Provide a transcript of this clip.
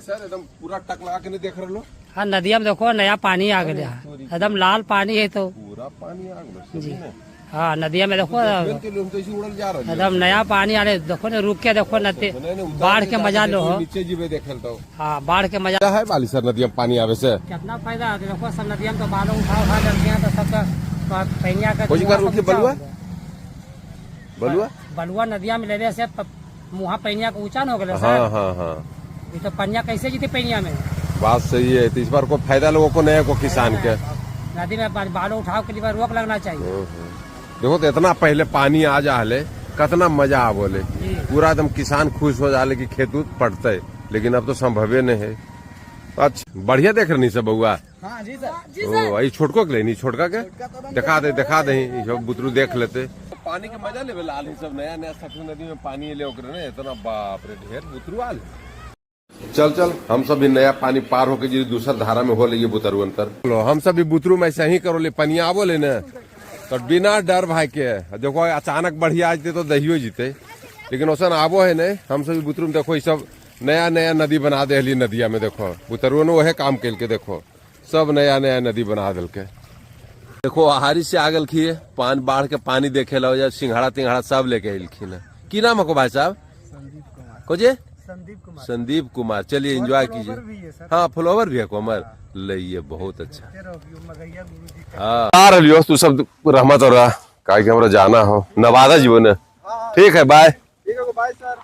Sir एकदम पूरा टक लगा के नहीं देख रहे लो। हाँ, नदिया में देखो नया पानी आ गया है, एकदम लाल पानी है तो पूरा पानी आ गया जी। हाँ, नदिया में देखो के लिए हम तो ऐसे उड़ल जा रहे। एकदम नया पानी आ रहे, देखो ना रुक के देखो नदी बाढ़ के मजा लो हो। नीचे जीवे देखे तो हाँ, बाढ़ के मजा है बाली सर नदिया में पानी आवे से कितना फायदा है। देखो सब नदिया में तो बालू उठा उठा डलते हैं तो सब पैनिया का कोई मुँहा कर सब रोकी ऊंचा बलुआ? हो गया। बलुआ बलुआ नदिया में लेवे से मुँहा पैनिया का ऊंचा न हो गया हाँ सर। हाँ हाँ, ये तो पनिया कैसे जीते पैनिया में। बात सही है। तो इस बार को फायदा लोगों को नहीं है को किसान के। नदी में बालू उठाव के लिए रोक लगना चाहिए। देखो तो इतना पहले पानी आ जा हले, कितना मजा आ बोले, पूरा एकदम किसान खुश हो जाले कि खेत उत पटते, लेकिन अब तो संभवे नहीं है। अच्छा बढ़िया देख रही सब बउआ। हाँ जी सर। ओ आई छोटको के लेनी, छोटका के दिखा दे, दिखा दे, ई सब बुतरू देख लेते। पानी के मजा लेवे लाल ही सब नया नया सखी नदी में पानी ले ओकरे ने इतना बाप रे ढेर बुतरू आल। चल चल हम सब भी नया पानी पार होके जी दूसर धारा में हो ले बुतरू अंतर। लो हम सब भी बुतरू में ऐसे ही करो ले पनिया आवो ले ने तो बिना डर भाई के। देखो अचानक बढ़िया आ जते तो दहियो जीते, लेकिन ओसन आवो है ने। हम सब भी बुतरू में देखो ये सब नया नया नदी बना दे नदिया में। देखो बुतरुओं ने वह काम कल के देखो सब नया नया नदी बना दिल के। देखो आहारी से आ गलखी है पान बाढ़ के पानी देखे ला जा, सिंघाड़ा तिंघाड़ा सब लेके अयलखिन है। की नाम है को भाई साहब? संदीप कुमार। को जे? संदीप कुमार। संदीप कुमार। चलिए एंजॉय कीजिए। भी है सर। हाँ फ्लावर भी है कोमर लइए, बहुत अच्छा। गुरु जी। हाँ आ रही हो तू सब रहमत और काहे कि हमरा जाना हो नवादा जीवन। ठीक है बाय। ठीक है बाय सर।